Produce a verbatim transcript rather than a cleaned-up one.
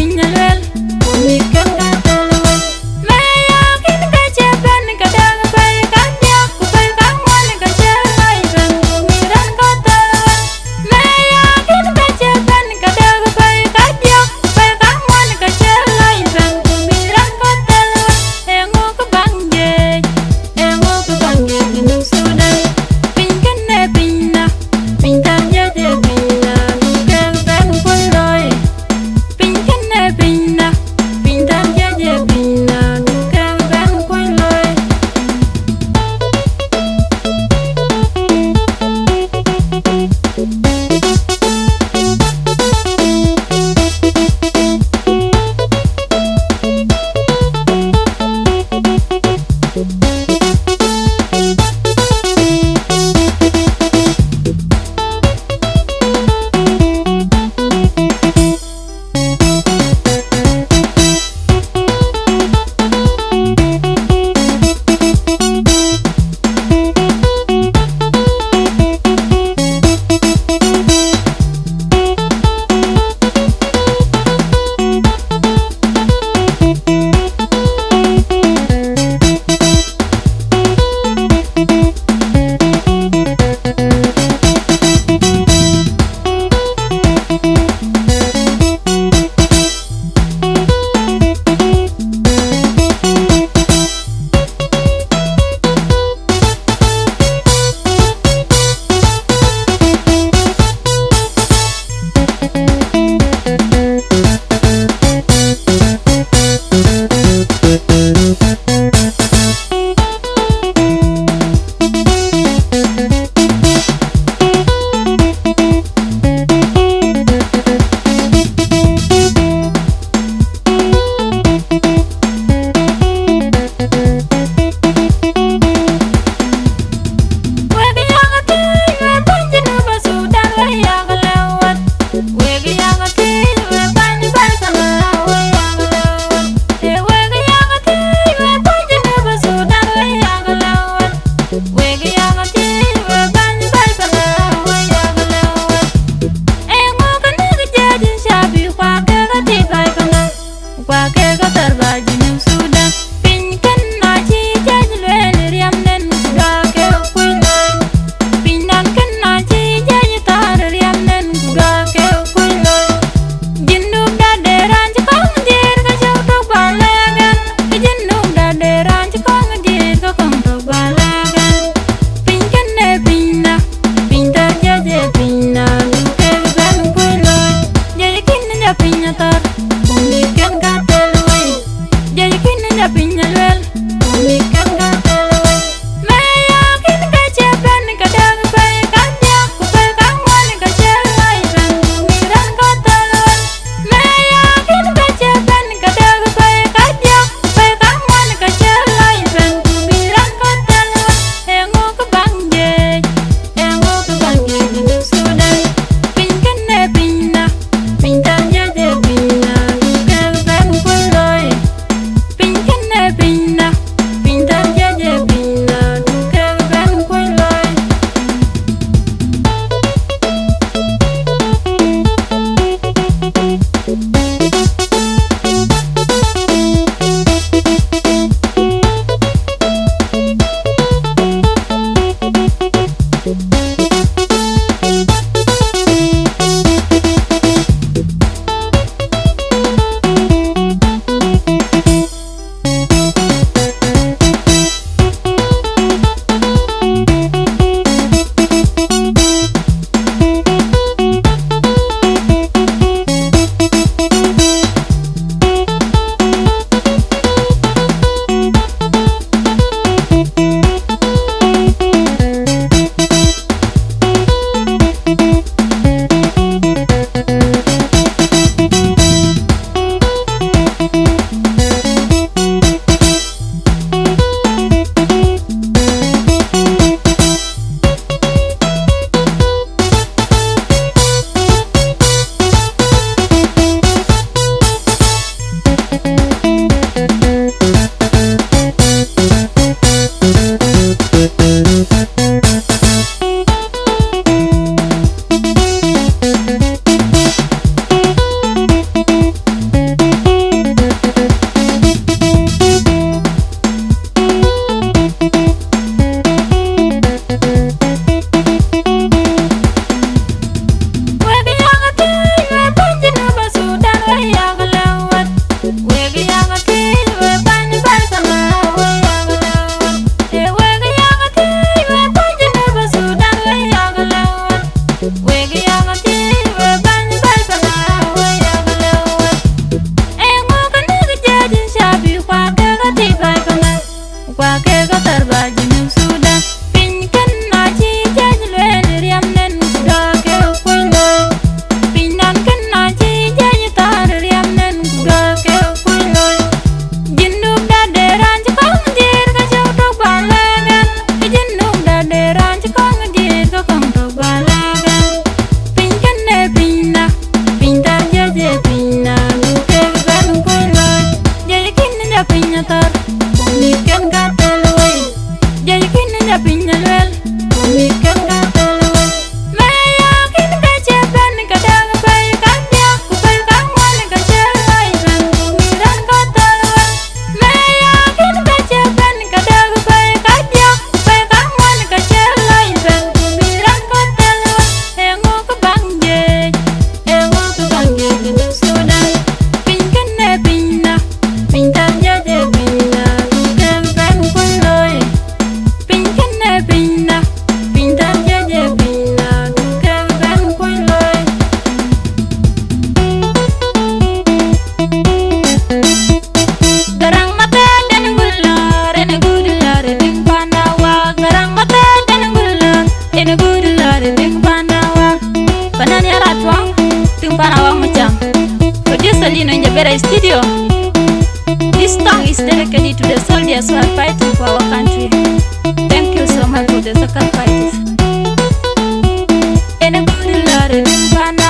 Piny aluel, ku mïth kën ka thel wei. Mɛ̈i yakïn ke cï bɛ̈n ke däk pɛ̈i kadiäk ku pɛ̈i kaŋuan ke cï lɔc bɛ̈n ku mïth raan ka thel wei. Mɛ̈i yakïn ke cï bɛ̈n ke däk pɛ̈i kadiäk ku pɛ̈i kaŋuan ke cï lɔc bɛ̈n ku mïth raan ka thel wei. Eeŋö kë baŋ jiëc, eeŋö kë baŋ jiëc Junub Thudan? Piny kënë pinyda, piny thar jiëc ee pinyda, buk kek bɛ̈n kuɔ̈c looi. Piny kënë pinyda, Video. This song is dedicated to the soldiers who are fighting for our country. Thank you so much for the sacrifices. Ene gudi lare pan